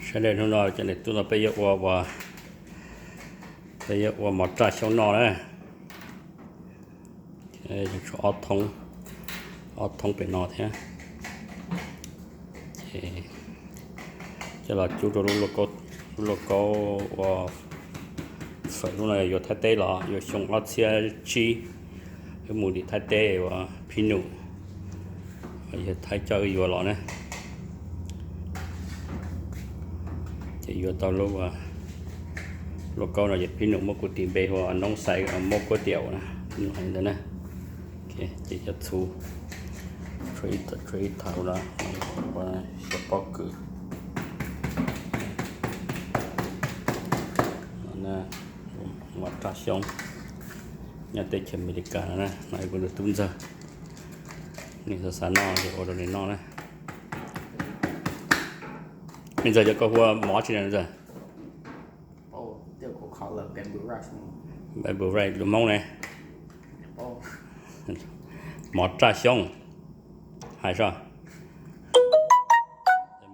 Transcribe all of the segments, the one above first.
Sawv daws, hnub no cov niam tub no peb yuav ua, peb yuav ua mov raj xyoob noj na. Tshuav ob thoob, ob thoob pem no thiab. Ces coj los cub rau lub lauj kaub ua fawm. Lub no yuav Thaib teb los, yuav xyoo ob txhiab tsib, wb mus tim Thaib teb ua phib num, yog Thaib coj wb yuav los na. Ces yuav tau lub lauj kaub no ces phib num muab kuv tis npe hu ua Noob Xais Mauj Kuab Tiam na, ntawd na. Ces cov txhuv, tshuav ib thaum no, xyaw pob kws, mov raj xyoob nyob teb chaws Amelikas no na. No kuv tus tub ntxawg, nws xav xav noj ces ua rau nws noj na. Me ntxawg, cov koj hu ua mov tsi na ntxawg? Bamboo rice lus Hmoob ne. Mov raj xyoob, hais soj.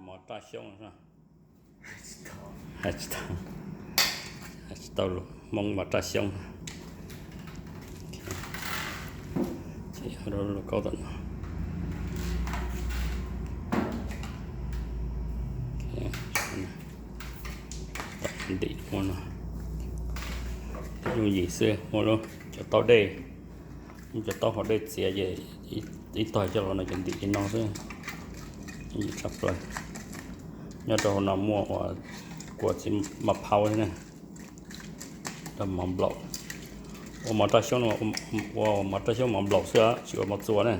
Mov raj xyoob, hais tsis tau lus Hmoob mov raj xyoob. Ces lauj kaub tom no, ntim muaj no, yooj yim xwb. Muaj lub cov taub dej, muaj cov taub hau dej txiav ces ib tog coj los no ces ntim li no xwb, yooj yim tshaj plaws. Nyob rau hauv no muaj ua kua txiv maj phaub thiab na, rau mov nplaum. Ua mov raj xyoob, ua mov raj xyoob mov nplaum xwb, tsis ua mov txua na.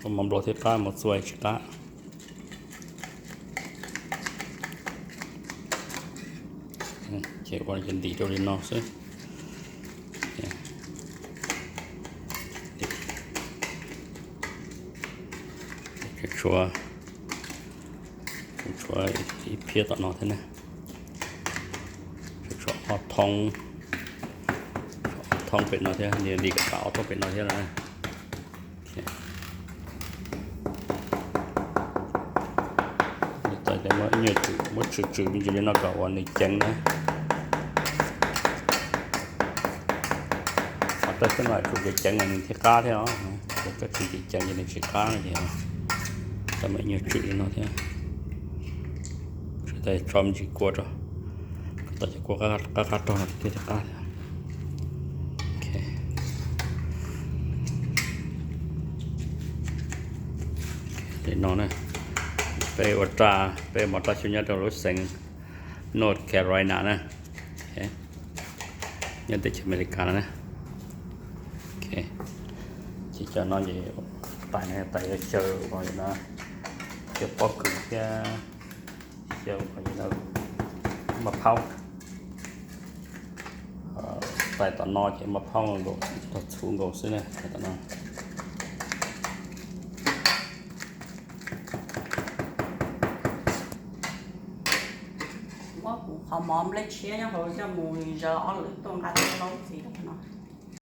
Ua mov nplaum thiaj qab, mov txua tsis qab. Ces ua ces ntim rau li no xwb. Tshuav, tshuav ib phiab tom no thiab na. Tshuav ob thoob, ob thoob pem no thiab, nws ntim kom tas ob thoob pem no thiab no na. Muab tswm tswm me ntsis li no kom uas nws ceev na. Mov raj xyoob no tsum ceev ceev mas nws thiaj qab thiab os. Ces koj tsis ntim ceev ces nws tsis qab no ces tau mam nyuag tswm li no thiab. Tso me ntsis kua rau, kom tau cov kua qab qab rog no thiaj qab thiab. Li no na, peb ua raj, peb mov raj xyoob nyob rau lub xeev North Carolina na, nyob teb chaws Amelikas no na. Ces cov no ces tais no tais yuav xyaw ua no, xyaw pob kws thiab xyaw ua maj phaub. Tais tom no ces maj phaub nkaus, tog txhuv nkaus xwb na, tais tom no. Muab kuv qhov mov nplej tshiab nyob hauv coj mus zaws ob lwm tuaj nqa tau laub ntxiv rau no.